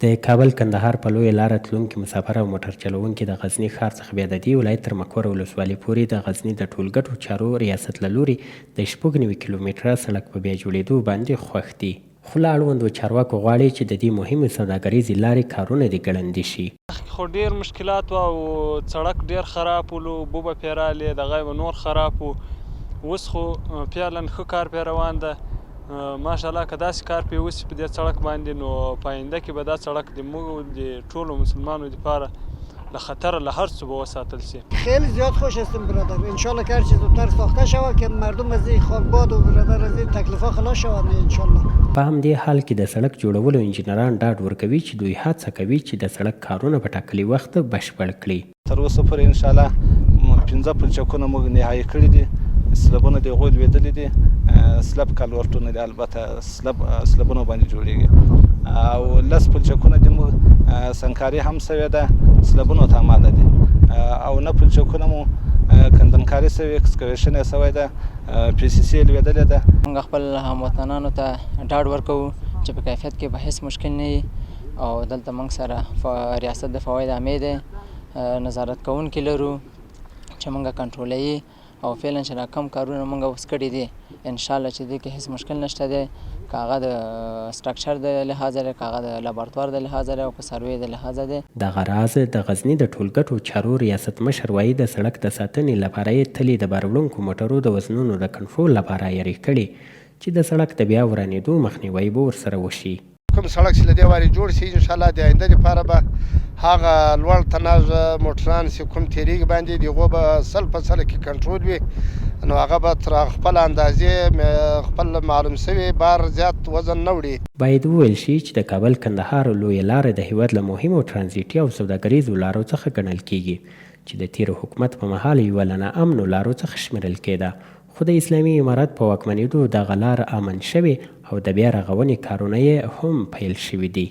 د کابل کندهار په لویه لاره تلونکي مسافر او موټر چلوونکي د غزني ښار څخه بیا د دې ولایت تر مکوره ولسوالي پورې د غزني د ټولګټو چارو ریاست له لوري د 96 کیلومتره سړک په بیا جوړېدو باندې خوښ دي، خو له اړوندو چارواکو غواړي چې د دې مهمې سوداګریزې لارې کارونه دې ګړندي شي. مخکې خو ډېر مشکلات وه او سړک ډېر خراب و، اوبه به پرې رالې، دغه به نور خراب و، اوس خو فعلاً ښه کار پرې روان ده. ماشاءالله که داسې کار پرې وشي په دې سړک باندې، نو په آینده کې به دا سړک د موږ د ټولو مسلمانو دپاره له خطره له هر څه به وساتل شي. خیلی زیاد خوش هستیم برادر، انشالله که هرچی زودتر ساخته شود که مردم از این خاک باد و برادر از این تکلیفا خلاص شوند انشالله. په همدې حال کې د سړک جوړولو انجینران ډاډ ورکوي چې دوی هڅه کوي چې د سړک کارونه په ټاکلي وخت بشپړ کړي. تر اوسه پورې انشاالله پنځه پلچکونه موږ نهایي کړي دي، سلبونه د هغوی لوېدلي دي، سلب کلورټونه دي، البته سلب سلبونو باندې جوړېږي، او 10 پلچکونه دي موږ سنکاري هم سوې ده، سلبونو ته آماده دي، او نه پلچکونه مو کندنکاري سوې، اکسکویشن یې سوی ده، پي سي سي یې لوېدلې ده. موږ خپل هموطنانو ته ډاډ ورکوو چې په کیفیت کې به هیڅ مشکل نه وي، او دلته موږ سره ریاست د فواید عامې دی، نظارت کوونکي لرو چې موږ کنټرولوي، او فعلا چې دا کم کارونه موږ اوس کړي دي، انشاءالله چې دې کې هیڅ مشکل نشته دی، که هغه د سټرکچر د لحاظه دی، که هغه د لابراتوار د لحاظه دی، او که سروې د لحاظه دی. دغه راز د غزني د ټولګټو چارو ریاست مشر وایي، د سړک د ساتنې لپاره یې تلې د باروړونکو موټرو د وزنونو د کنټرول لپاره عیاري کړې چې د سړک د بیا ورانېدو مخنیوی به ورسره وشي. کوم سړک چې له دې وارې جوړ شي، انشاءالله د آینده لپاره به هغه لوړ تناژ موټران چې کوم تیریږي باندې د هغو به 100 په سلو کې کنټرول وي، نو هغه به تر خپل اندازې خپل معلوم شوي بار زیات وزن نه وړي. باید وویل شي چې د کابل کندهار لویه لاره د هېواد له مهمو ترانزیټي او سوداګریزو لارو څخه ګڼل کېږي چې د تېر حکومت په مهال یوه له ناامنو لارو څخه شمېرل کېده، خو د اسلامي امارت په واکمنېدو دغه لار امن شوې او د بیا رغونې کارونه یې هم پیل شوي دي.